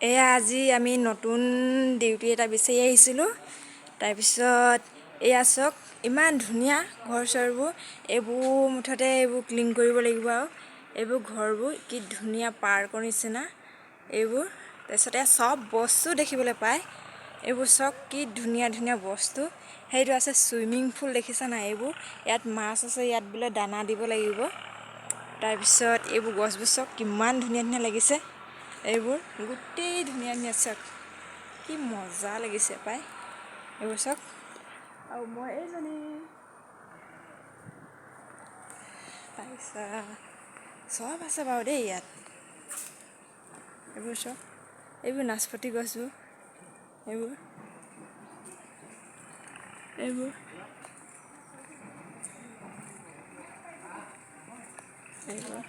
এয়া আজি আমি নতুন ডিউটি এটা বিচাৰি আহিছিলোঁ। তাৰপিছত এয়া চাওক, ইমান ধুনীয়া ঘৰ চৰবোৰ। এইবোৰ মুঠতে এইবোৰ ক্লিন কৰিব লাগিব। আৰু এইবোৰ ঘৰবোৰ কি ধুনীয়া, পাৰ্কৰ নিচিনা এইবোৰ। তাৰপিছত এয়া চব বস্তু দেখিবলৈ পায়। এইবোৰ চাওক, কি ধুনীয়া ধুনীয়া বস্তু। সেইটো আছে চুইমিং পুল, দেখিছা নাই? এইবোৰ ইয়াত মাছ আছে, ইয়াত বোলে দানা দিব লাগিব। তাৰপিছত এইবোৰ গছবোৰ চাওক, কিমান ধুনীয়া ধুনীয়া লাগিছে। এইবোৰ গোটেই ধুনীয়া ধুনীয়া, চাওক কি মজা লাগিছে পাই। এইবোৰ চাওক। আৰু মই এইজনী, তাৰপিছত চব আছে বাৰু দেই ইয়াত। এইবোৰ চাওক, এইবোৰ নাচপতি গছবোৰ, এইবোৰ এইবোৰ এইবোৰ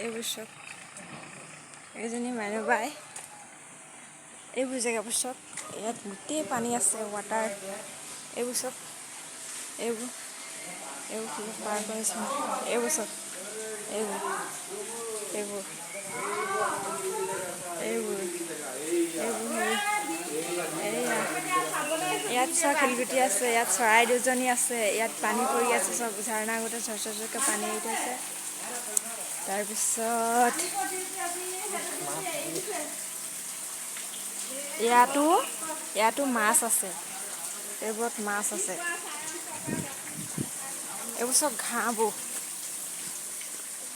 এইবোৰ চাওক। এইজনী মানুহ। এইবোৰ জেগাবোৰ চাওক, ইয়াত গোটেই পানী আছে, ৱাটাৰ। এইবোৰ চাওক, এইবোৰ এইবোৰ কিবা পাৰ্কৰ নিচিনা। এইবোৰ চাওক, এইবোৰ এইবোৰ এইবোৰ এইবোৰ হেৰি। এইয়া ইয়াত চব শিলগুটি আছে, ইয়াত চৰাই দুজনী আছে, ইয়াত পানী পৰি আছে। চব ঝাৰণা গোটেই চৰ চৰকৈ পানী এৰি থৈছে। তাৰপিছত ইয়াতো ইয়াতো মাছ আছে, এইবোৰত মাছ আছে। এইবোৰ চব ঘাঁহবোৰ।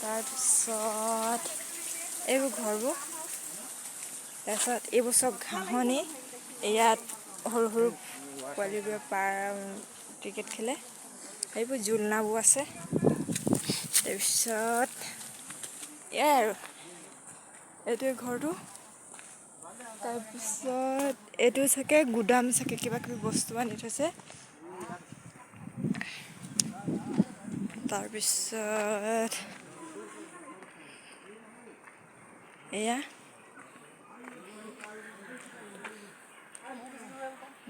তাৰপিছত এইবোৰ ঘৰবোৰ। তাৰপিছত এইবোৰ চব ঘাঁহনি। ইয়াত সৰু সৰু পোৱালিবোৰে পাৰ ক্ৰিকেট খেলে। এইবোৰ জোলনাবোৰ আছে। তাৰপিছত এয়াই আৰু এইটোৱে ঘৰটো। তাৰপিছত এইটো চাগে গুদাম চাগে, কিবা কিবি বস্তু আনি থৈছে। তাৰপিছত এয়া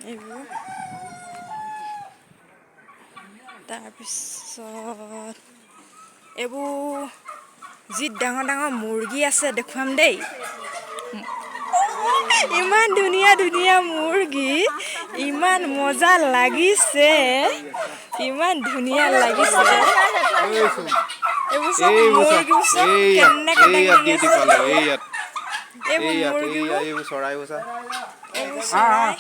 এইবোৰ। তাৰপিছত এইবোৰ যি ডাঙৰ ডাঙৰ মুৰ্গী আছে, দেখুৱাম দেই। ইমান ধুনীয়া ধুনীয়া মুৰ্গী, ইমান মজা লাগিছে, ইমান ধুনীয়া লাগিছে। এইবোৰ চব মুৰ্গীবোৰ চব কেনেকে দাঙি আছে। এইবোৰ মুৰ্গীবোৰ, এইবোৰ চৰাই।